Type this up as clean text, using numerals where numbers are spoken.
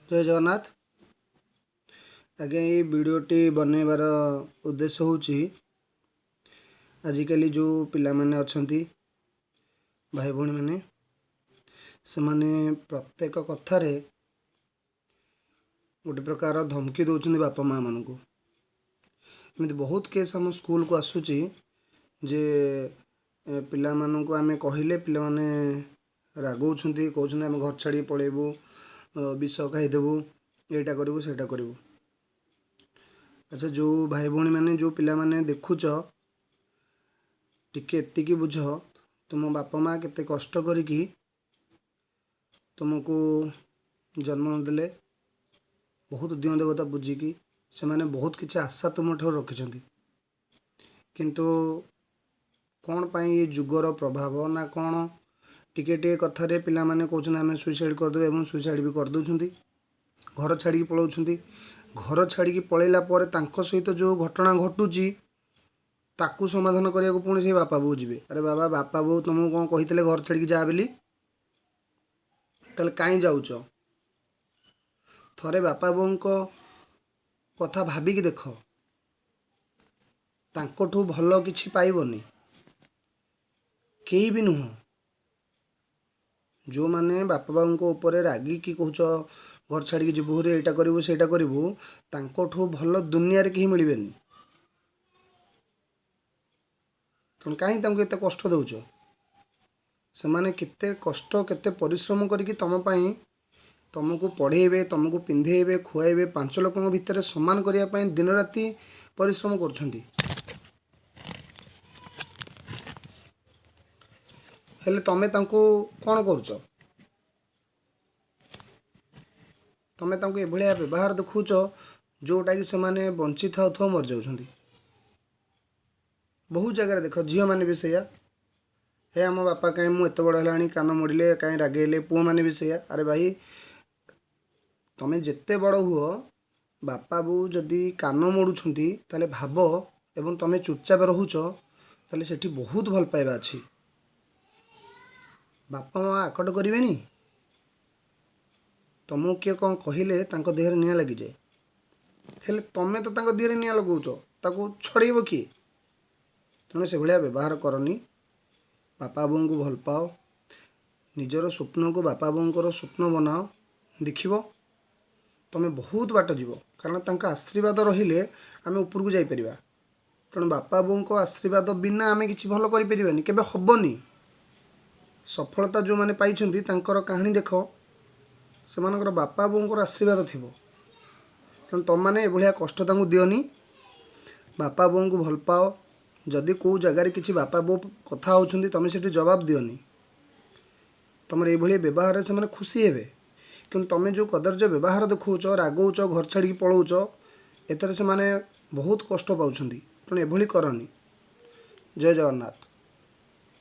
ଜୟ ଜଗନ୍ନାଥ ଆଜ୍ଞା। ଏଇ ଭିଡ଼ିଓଟି ବନେଇବାର ଉଦ୍ଦେଶ୍ୟ ହେଉଛି, ଆଜିକାଲି ଯେଉଁ ପିଲାମାନେ ଅଛନ୍ତି, ଭାଇ ଭଉଣୀମାନେ, ସେମାନେ ପ୍ରତ୍ୟେକ କଥାରେ ଗୋଟେ ପ୍ରକାର ଧମକି ଦେଉଛନ୍ତି ବାପା ମାଆମାନଙ୍କୁ। ଏମିତି ବହୁତ କେସ୍ ଆମ ସ୍କୁଲକୁ ଆସୁଛି ଯେ ପିଲାମାନଙ୍କୁ ଆମେ କହିଲେ ପିଲାମାନେ ରାଗଉଛନ୍ତି, କହୁଛନ୍ତି ଆମେ ଘର ଛାଡ଼ିକି ପଳେଇବୁ, ବିଷ ଖାଇଦେବୁ, ଏଇଟା କରିବୁ, ସେଇଟା କରିବୁ। ଆଚ୍ଛା, ଯେଉଁ ଭାଇ ଭଉଣୀମାନେ, ଯେଉଁ ପିଲାମାନେ ଦେଖୁଛ, ଟିକେ ଏତିକି ବୁଝ, ତୁମ ବାପା ମା' କେତେ କଷ୍ଟ କରିକି ତୁମକୁ ଜନ୍ମ ଦେଲେ। ବହୁତ ଦିଅଁ ଦେବତା ବୁଝିକି ସେମାନେ ବହୁତ କିଛି ଆଶା ତୁମଠାରୁ ରଖିଛନ୍ତି। କିନ୍ତୁ କ'ଣ ପାଇଁ ଏ ଯୁଗର ପ୍ରଭାବ ନା କ'ଣ, ଟିକେ ଟିକେ କଥାରେ ପିଲାମାନେ କହୁଛନ୍ତି ଆମେ ସୁଇସାଇଡ଼୍ କରିଦେବୁ ଏବଂ ସୁଇସାଇଡ଼୍ ବି କରିଦେଉଛନ୍ତି, ଘର ଛାଡ଼ିକି ପଳାଉଛନ୍ତି। ଘର ଛାଡ଼ିକି ପଳେଇଲା ପରେ ତାଙ୍କ ସହିତ ଯେଉଁ ଘଟଣା ଘଟୁଛି, ତାକୁ ସମାଧାନ କରିବାକୁ ପୁଣି ସେଇ ବାପା ବୋଉ ଯିବେ। ଆରେ ବାବା, ବାପା ବୋଉ ତୁମକୁ କ'ଣ କହିଥିଲେ ଘର ଛାଡ଼ିକି ଯା ବୋଲି? ତାହେଲେ କାହିଁ ଯାଉଛ? ଥରେ ବାପା ବୋଉଙ୍କ କଥା ଭାବିକି ଦେଖ, ତାଙ୍କଠୁ ଭଲ କିଛି ପାଇବନି, କେହି ବି ନୁହଁ। ଯେଉଁମାନେ ବାପା ବୋଉଙ୍କ ଉପରେ ରାଗିକି କହୁଛ ଘର ଛାଡ଼ିକି ଯିବୁ ହେରି, ଏଇଟା କରିବୁ, ସେଇଟା କରିବୁ, ତାଙ୍କଠୁ ଭଲ ଦୁନିଆରେ କେହି ମିଳିବେନି। ତେଣୁ କାହିଁ ତାଙ୍କୁ ଏତେ କଷ୍ଟ ଦେଉଛ? ସେମାନେ କେତେ କଷ୍ଟ, କେତେ ପରିଶ୍ରମ କରିକି ତୁମ ପାଇଁ, ତୁମକୁ ପଢ଼େଇବେ, ତୁମକୁ ପିନ୍ଧେଇବେ, ଖୁଆଇବେ, ପାଞ୍ଚ ଲୋକଙ୍କ ଭିତରେ ସମାନ କରିବା ପାଇଁ ଦିନ ରାତି ପରିଶ୍ରମ କରୁଛନ୍ତି। ହେଲେ ତୁମେ ତାଙ୍କୁ କ'ଣ କରୁଛ? ତୁମେ ତାଙ୍କୁ ଏଭଳିଆ ବ୍ୟବହାର ଦେଖାଉଛ ଯେଉଁଟାକି ସେମାନେ ବଞ୍ଚି ଥାଉ ଥାଉ ମରିଯାଉଛନ୍ତି। ବହୁତ ଜାଗାରେ ଦେଖ, ଝିଅମାନେ ବି ସେଇଆ। ହେ, ଆମ ବାପା କାହିଁ ମୁଁ ଏତେ ବଡ଼ ହେଲାଣି କାନ ମୋଡ଼ିଲେ, କାହିଁ ରାଗେଇଲେ? ପୁଅମାନେ ବି ସେଇଆ। ଆରେ ଭାଇ, ତୁମେ ଯେତେ ବଡ଼ ହୁଅ, ବାପା ବୋଉ ଯଦି କାନ ମୋଡ଼ୁଛନ୍ତି ତାହେଲେ ଭାବ, ଏବଂ ତୁମେ ଚୁପଚାପ ରହୁଛ, ତାହେଲେ ସେଠି ବହୁତ ଭଲ ପାଇବା ଅଛି। ବାପା ମା' ଆକଟ କରିବେନି? ତୁମକୁ କିଏ କ'ଣ କହିଲେ ତାଙ୍କ ଦେହରେ ନିଆଁ ଲାଗିଯାଏ। ହେଲେ ତୁମେ ତ ତାଙ୍କ ଦେହରେ ନିଆଁ ଲଗାଉଛ, ତାକୁ ଛଡ଼େଇବ କିଏ? ତେଣୁ ସେଭଳିଆ ବ୍ୟବହାର କରନି। ବାପା ବୋଉଙ୍କୁ ଭଲ ପାଅ, ନିଜର ସ୍ୱପ୍ନକୁ ବାପା ବୋଉଙ୍କର ସ୍ୱପ୍ନ ବନାଅ। ଦେଖିବ, ତୁମେ ବହୁତ ବାଟ ଯିବ। କାରଣ ତାଙ୍କ ଆଶୀର୍ବାଦ ରହିଲେ ଆମେ ଉପରକୁ ଯାଇପାରିବା। ତେଣୁ ବାପା ବୋଉଙ୍କ ଆଶୀର୍ବାଦ ବିନା ଆମେ କିଛି ଭଲ କରିପାରିବାନି, କେବେ ହେବନି। ସଫଳତା ଯେଉଁମାନେ ପାଇଛନ୍ତି, ତାଙ୍କର କାହାଣୀ ଦେଖ, ସେମାନଙ୍କର ବାପା ବୋଉଙ୍କର ଆଶୀର୍ବାଦ ଥିବ। ତେଣୁ ତୁମମାନେ ଏଭଳିଆ କଷ୍ଟ ତାଙ୍କୁ ଦିଅନି। ବାପା ବୋଉଙ୍କୁ ଭଲ ପାଅ। ଯଦି କେଉଁ ଜାଗାରେ କିଛି ବାପା ବୋଉ କଥା ହେଉଛନ୍ତି, ତୁମେ ସେଠି ଜବାବ ଦିଅନି। ତୁମର ଏଇଭଳି ବ୍ୟବହାରରେ ସେମାନେ ଖୁସି ହେବେ। କିନ୍ତୁ ତୁମେ ଯେଉଁ କଦର୍ଯ୍ୟ ବ୍ୟବହାର ଦେଖାଉଛ, ରାଗଉଛ, ଘର ଛାଡ଼ିକି ପଳାଉଛ, ଏଥିରେ ସେମାନେ ବହୁତ କଷ୍ଟ ପାଉଛନ୍ତି। ତେଣୁ ଏଭଳି କରନି। ଜୟ ଜଗନ୍ନାଥ।